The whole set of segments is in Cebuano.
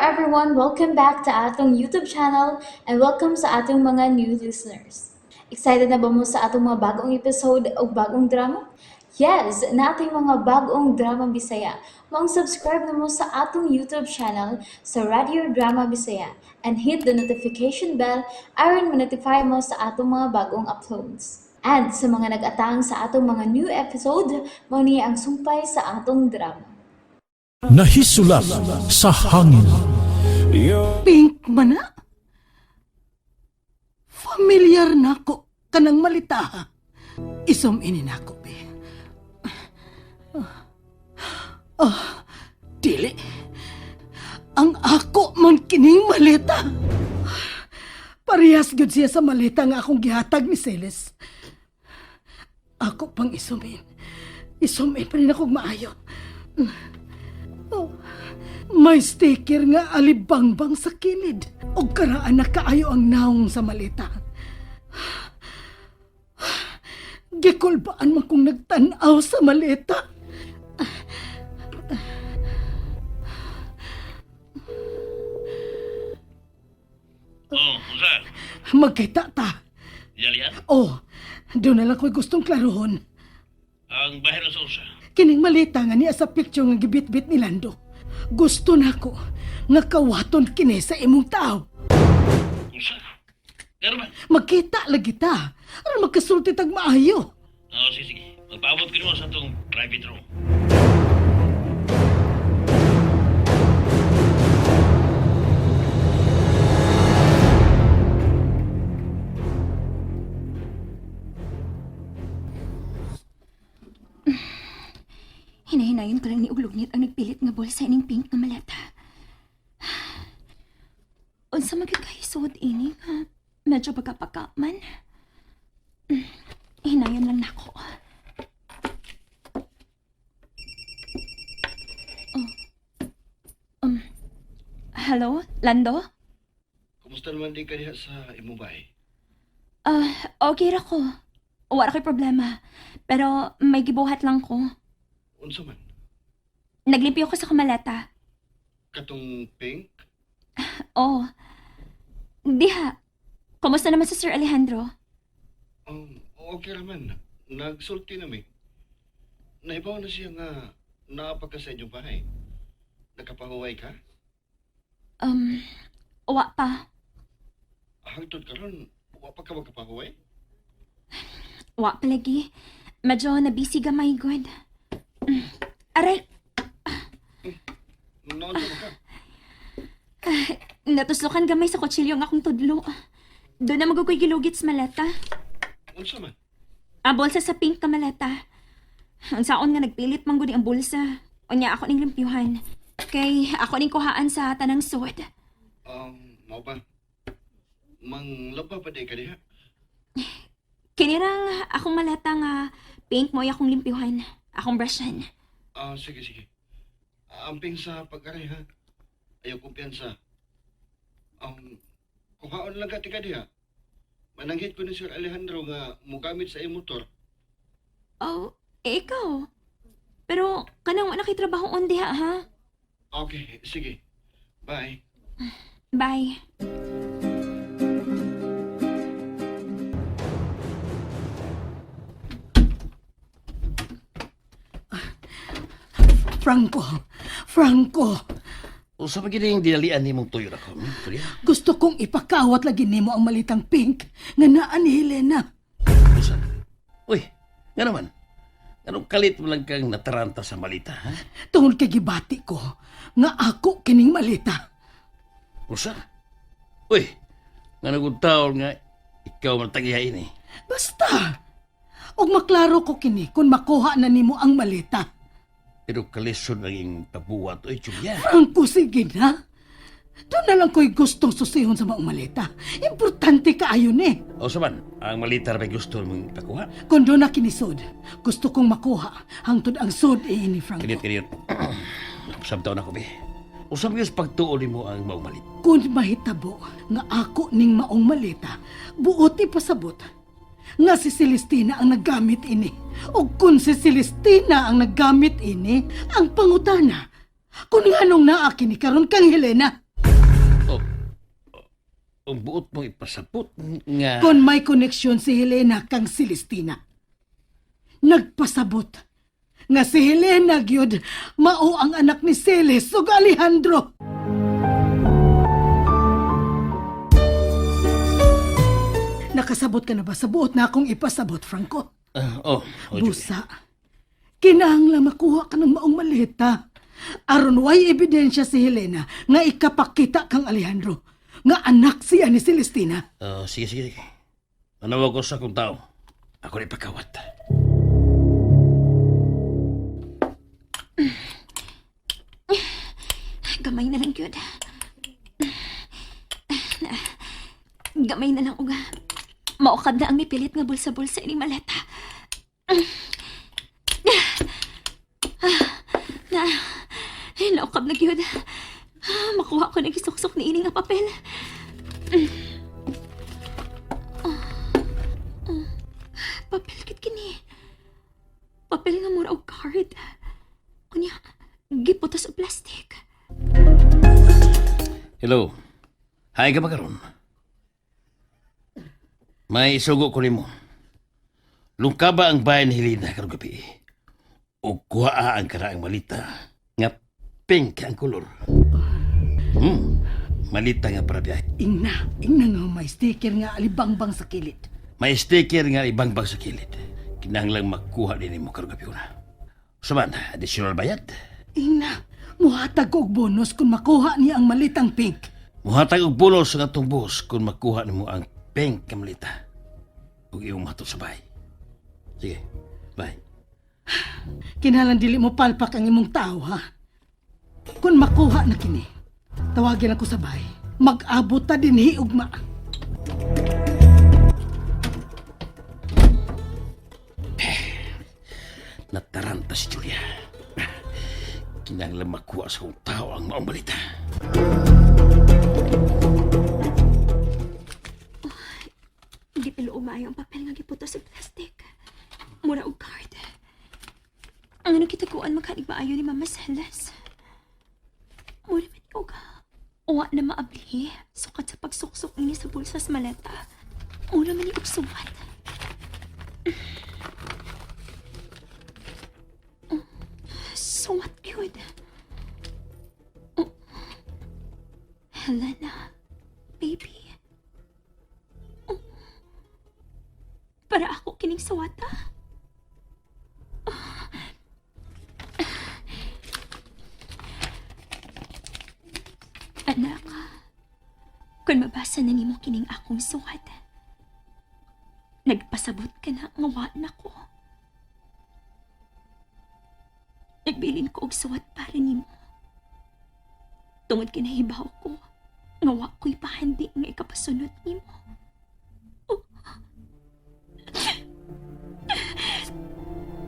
everyone! Welcome back to atong YouTube channel and welcome sa atong mga new listeners. Excited na ba mo sa atong mga bagong episode o bagong drama? Yes, nating mga bagong drama Bisaya. Maong subscribe na mo sa atong YouTube channel sa Radio Drama Bisaya and hit the notification bell aron ma-notify mo sa atong mga bagong uploads. And sa mga nag-atang sa atong mga new episode, mao ni ang sumpay sa atong drama. Nahisulat sa hangin. Pink man na. Familiar na ko kanang malita. Isom ini nako be. Ah, dili. Ang ako man kining malita. Parehas gyud siya sa malita nga akong gihatag ni Celes. Ako pang isumin. Isumin pa rin ako maayo. Oh, may sticker nga alibangbang sa kilid. O karaan na kaayo ang naong sa malita. Gikulbaan man kong nagtanaw sa malita. Oh, unsa? Magkita ta. Yalian? Oh, doon na lang ko'y gustong klarohon. Ang bahero sa usa. Kining malita nga niya sa picture nga gibitbit ni Lando. Gusto na ko nga kawaton kini sa imong tao. Unsa? Pero man? Magkita lagi ta. Aron magkasulti tag maayo. Oh, sige, sige. Magpaabot ko nimo sa atong private room. Hinahinayon ko lang ni Uglugnit ang nagpilit nga bulsa ining pink nga maleta. Unsa man gyud kahisod ini nga medyo pagkapaka man. Hinayon lang nako. Oh. Hello, Lando? Kumusta naman di ka diha sa imong bahay? Ah, okay ra ko. Wala ko'y problema. Pero may gibuhat lang ko. Unsa man? Naglimpyo ko sa kamaleta. Katong pink? Oh. Diha. Kumusta naman si Sir Alejandro? Okay raman. Nagsulti na mi. Nahibaw na siya nga naa pa ka sa inyong bahay. Nakapahuway ka? Wa pa. Hangtod karon, wa pa ka makapahuway? Wa pa lagi. Medyo nabisi gamay good. Aray, Naunsa man ka? natuslokan gamay sa kutsilyo ang akong tudlo. Doon na magugoy gilugit sa maleta. Unsa man? Ang bulsa sa pink ka maleta. Ang saon nga nagpilit man gud ang bulsa. Unya ako ning limpyuhan. Kay ako ning kuhaan sa tanang suod. Mao ba? Manglaba pa di ka diha? Kinirang akong maleta nga pink mo ay akong limpyuhan. Akong brushan. Ah, sige sige. Amping sa pag-aray ha. Ayaw kumpiyansa. Kuhaon lang ka tika diha. Mananghit ko ni Sir Alejandro nga mugamit sa imong motor. Oh, eh, ikaw. Pero kanang wala kay trabaho on diha ha. Okay, sige. Bye. Bye. Franco, Franco, Unsa man gid yung dinalian nimong tuyo ako, Julia? gusto kong ipakawat lagi nimo ang malitang pink nga naa ni Helena. Unsa? Uy, nga naman. Anong kalit mo lang kang nataranta sa malita, ha? Tungod kay gibati ko nga ako kining malita. Unsa? Uy, nga nagud taon nga ikaw man tagihain eh. Basta. Og maklaro ko kini kung makuha na nimo ang malita. Pero kalisod naging pabuhat, uy, Julia. Franco, sige na. Doon na lang ko'y gustong susihon sa maong malita. Importante kaayo ni. O sa man, ang malita ra may gusto mong ipakuha. Kung doon na kinisod, gusto kong makuha hangtod ang sod iini, Franco. Kaniyot, kaniyot. Usab taon ako, be. Usab gyud sa pagtuo nimo ang maong malit. Kung mahitabo nga ako ning maong malita, buot ipasabot nga si Celestina ang naggamit ini. O kung si Celestina ang naggamit ini, ang pangutana. Kung nganong naa kini karon kang Helena. Ang buot mong ipasabot nga... Kung may koneksyon si Helena kang Celestina. Nagpasabot nga si Helena gyud mao ang anak ni Celes ug Alejandro. Nakasabot ka na ba sa buot na akong ipasabot, Franco? Ah, oh, oh, Julia. Busa. Kinahanglan makuha ka ng maong maleta. Aron way ebidensya si Helena nga ikapakita kang Alejandro nga anak siya ni Celestina. Oh, sige, sige, sige. Manawag ko sa akong tao. Ako na ipagkawat. Gamay na lang gyud. Gamay na lang uga. Maukab na ang mipilit nga bulsa-bulsa ini maleta. Na, naukab na gyud. Makuha ko na gisuksok ni ini nga papel. Papel kit kini. Papel nga mura og card. Unya, giputos og plastic. Hello. Hi ka ba karon? May isugo ko nimo. Lungkaba ang bayan ni Helena karong gabi. O kuha ang karaang malita nga pink ang kolor. Malita nga para biyahe. Ingna, ingna nga may sticker nga alibangbang sa kilid. May sticker nga ibang bag sa kilid. Kinahanglang makuha din nimo karong gabi una. Suman, additional bayad. Ingna, muhatag ko og bonus kung makuha niya ang malitang pink. Muhatag og bonus ang atong boss kung makuha nimo ang pink nga malita. Ug imong mahatod sa bahay. Sige, bye. Kinahanglan dili mo palpak ang imong tao, ha? Kung makuha na kini, tawagin ako sa bahay. Mag-abot ta dinhi ugma. Nataranta si Julia. Kinahanglan makuha sa akong tao ang maong balita. Gipilo maayo ang papel nga giputos sa plastic. Mura og card. Ang ano kitaguan makanig maayo ni Mama Celes. Mura man og uwa na maabli. Sukat sa pagsuksok niya sa bulsa sa maleta. Mura man og suwat. Suwat gyud. Helena, baby. Para ako kining sawata. Anak, kung mabasa na nimo kining akong suwat, nagpasabot ka na nga wa na ko. Nagbilin ko og suwat para nimo. Tungod kinahibaw ko, nga wa ko'y pahandi nga ikapasunod nimo.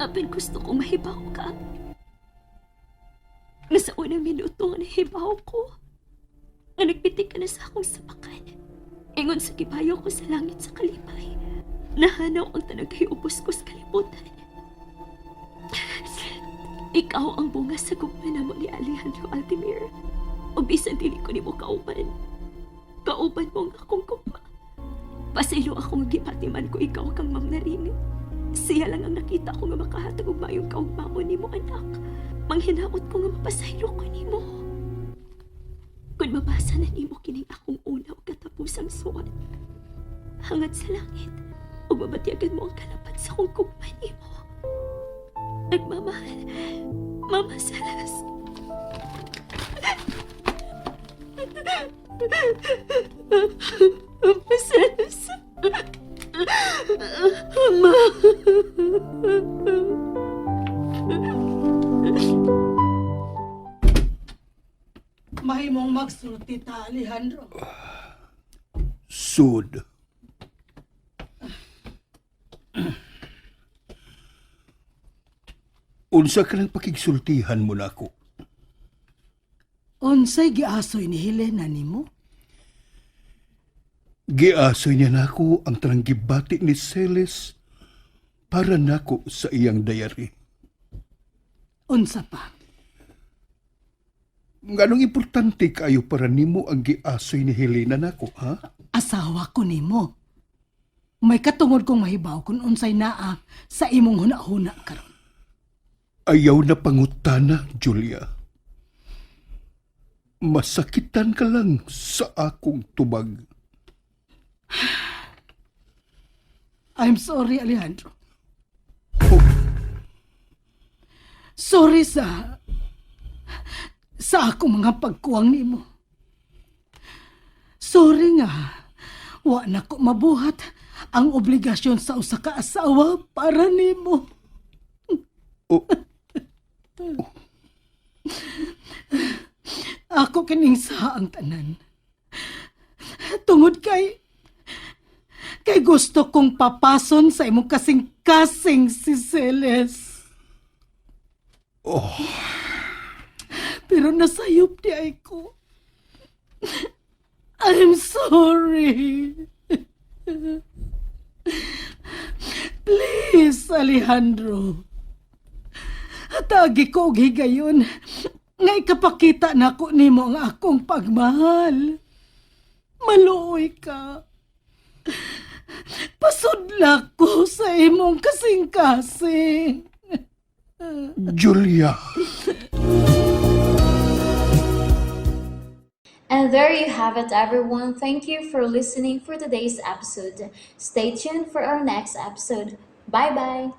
Apan gusto kong mahibaw ka. Nga sa unang minuto nga nahibaw ko, nga nagpitik ka na sa akong sapakan. Ingon sa gibayo ko sa langit sa kalipay. Nahanaw ang tanang kay ubos ko sa kalibutan. Ikaw ang bunga sa gugma namo ni Alejandro Altimir. O bisan dili ko nimo kauban. Kauban mo ang akong gugma. Pasaylo ako nga gipatiman ko ikaw kang Ma'am Naring. Siya lang ang nakita ko nga makahatag og maayong kaugmaon nimo anak. Manghinaot ko nga mapasaylo ko nimo. Kung mabasa na nimo kining akong una ug katapusang suwat, hangad sa langit ug mabatyagan mo ang kalapat sa akong gugma nimo. Nagmamahal, Mama Salas. Mama Salas. Ama. Mahimong magsulti ta, Alejandro. Sud. Unsa ka ng pakigsultihan mo na ako? Unsay giasoy ni Helena nimo? Giasoy niya nako ang tanang gibati ni Celes para nako sa iyang dayari. Unsa pa? Nganong importante kayo para nimo ang giasoy ni Helena nako, ha? Asawa ko nimo. May katungod kong mahibaw kung unsay naa sa imong huna-huna karon. Ayaw na pangutana, Julia. Masakitan ka lang sa akong tubag. I'm sorry, Alejandro. Oh, Sorry sa akong mga pagkuwang nimo. Sorry nga, wa na ko mabuhat ang obligasyon sa usa ka asawa para nimo. oh, Ako kining sa ang tanan. Tungod kay gusto kong papason sa imong kasing-kasing si Celes. Oh. Pero nasayop di ay ko. I'm sorry. Please, Alejandro. Tagi ko og higayon nga ikapakita nako nimo ang akong pagmahal. Maluoy ka. Pasudla ko sa imong kasing-kasing. Julia. And there you have it, everyone. Thank you for listening for today's episode. Stay tuned for our next episode. Bye bye.